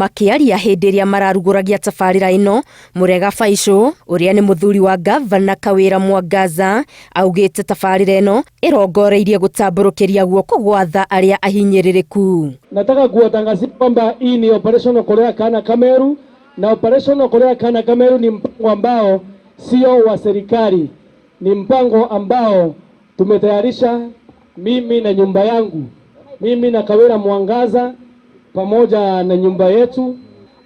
Makĩaria hĩndĩ ĩrĩa mararugũragia tabarĩra ĩno, Mũrega Baicũ ũrĩa nĩ mũthuri wa ngavana Kawĩra Mwangaza augĩte tabarĩra ĩno ĩrongoreirie gũtambũrũkĩria guoko gwa tha arĩa ahinyĩrĩrĩku. Nataka kuwatangazia kwamba hii ni Operation Okolea Kana Kameru, na Operation Okolea Kana Kameru ni mpango ambao sio wa serikali, ni mpango ambao tumetayarisha mimi na nyumba yangu, mimi na Kawira Mwangaza pamoja na nyumba yetu.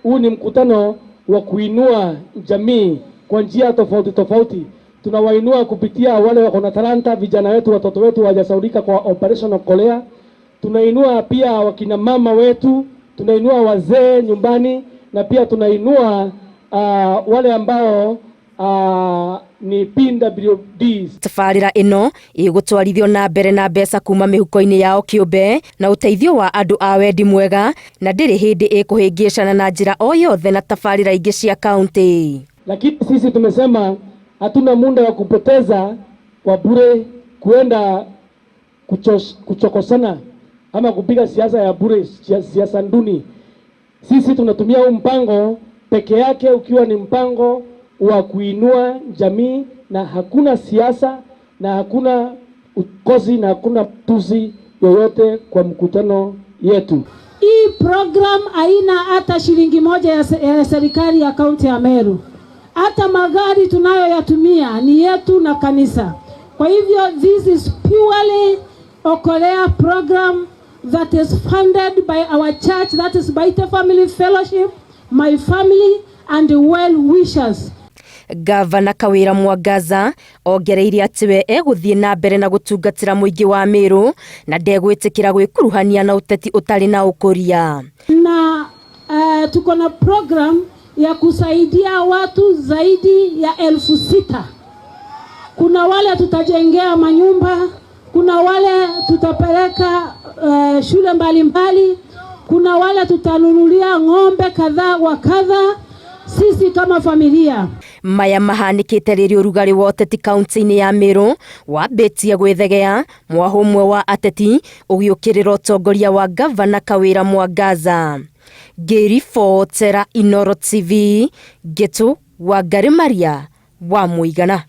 Huu ni mkutano wa kuinua jamii kwa njia tofauti tofauti. Tunawainua kupitia wale wako na talanta, vijana wetu, watoto wetu hawajasaulika kwa Operation Okolea. Tunainua pia wakina mama wetu, tunainua wazee nyumbani, na pia tunainua wale ambao ni PWDs. Tabarĩra ĩno ĩgũtwarithio na mbere na mbeca kuma mĩhuko-inĩ yao kĩũmbe na ũteithio wa andũ a wendi mwega, na ndĩrĩ hĩndĩ ĩkũhĩngĩcana na njĩra o yothe na tabarĩra ingĩ cia kaunti. Lakini sisi tumesema hatuna muda wa kupoteza kwa bure kuenda kuchokosana ama kupiga siasa ya bure, siasa nduni. Sisi tunatumia huu mpango peke yake ukiwa ni mpango wa kuinua jamii, na hakuna siasa na hakuna ukozi na hakuna tusi yoyote kwa mkutano yetu. Hii program haina hata shilingi moja ya serikali ya kaunti ya Meru. Hata magari tunayoyatumia ni yetu na kanisa. Kwa hivyo this is purely Okolea program that is funded by our church, that is Baita Family Fellowship, my family and well wishers. Gavana Kawira Mwangaza ongereire atĩ we egũthiĩ na mbere na gũtungatĩra mũingĩ wa Meru na ndegwĩtĩkĩra gwĩkuruhania na ũteti ũtarĩ na ũkũria. Na tuko na program ya kusaidia watu zaidi ya 6,000. Kuna wale tutajengea manyumba, kuna wale tutapeleka shule mbalimbali mbali, kuna wale tutanunulia ng'ombe kadha wa kadha, sisi kama familia. Maya mahanĩkĩte rĩrĩa ũrugarĩ wa ũteti kaunti-inĩ ya Meru wambĩtie gwĩthegea, mwahũ ũmwe wa ateti ũgĩũkĩrĩra ũtongoria wa gavana Kawĩra Mwangaza. Ngĩribotera Inooro TV, Ngĩtũ Wangari Maria wa Mũigana.